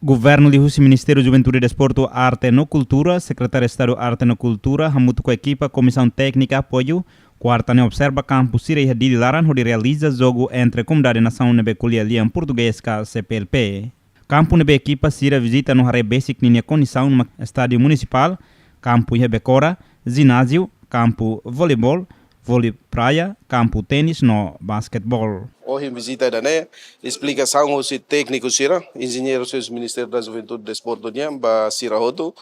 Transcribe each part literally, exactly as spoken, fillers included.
Governu liuhusi Ministériu Juventude, Desportu, Arte no Kultura, Sekretáriu Estadu Arte no Kultura hamutuk ho ekipa Komisaun Téknika Apoiu, kuarta ne'e observa kampu sira iha Dili laran hodi realiza jogu entre komunidade nasaun ne'ebé ko'alia lian portugés ka C P L P. Kampu ne'ebé ekipa sira vizita no haree besik ninia kondisaun mak estádiu munisipál, kampu iha Becora, jináziu, kampu voleibol, vólei praia, kampu ténis no basketeból. Ohin vizita ida-ne'e, esplikasaun husi tékniku sira, enjeñeiru sira husi Ministériu da Juventude, Desportu nian ba sira hotu.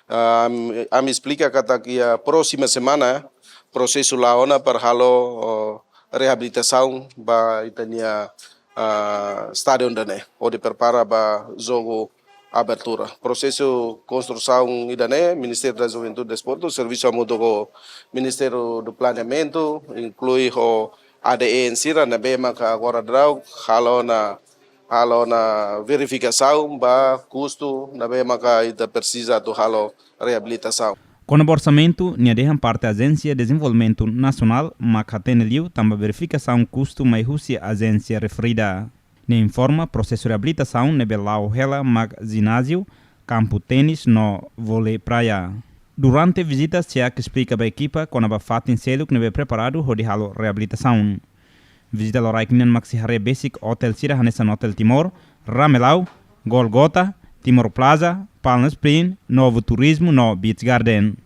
Am, ami esplika katak iha próxima semana prosesu la'o ona para halo, oh, reabilitasaun ba ita-nia, ah, estádiu ida-ne'e, hodi prepara ba jogu abertura. Prosesu konstrusaun ida-ne'e, Ministériu da Juventude, Desportu servisu hamutuk ho Ministériu do Planeamentu, inklui ho A D N sira ne'ebé maka agora daudaun halo ona, halo ona verifikasaun ba kustu ne'ebé maka ita presiza atu halo reabilitasaun. Kona-ba orsamentu, nia dehan parte Ajénsia Dezenvolvimentu Nasionál mak hatene liu tanba verifikasaun kustu mai husi ajénsia referida. Nia informa prosesu reabilitasaun ne'ebé la'o hela mak jináziu, kampu ténis no vólei praia. Durante vizita, SEAC esplika ba ekipa kona-ba fatin seluk ne'ebé preparadu hodi halo reabilitasaun. Vizita loraik nian mak sei haree besik otél sira hanesan Otél Timor, Ramelau, Golgota, Timor Plaza, Palm Spring, Novo Turismo no Beach Garden.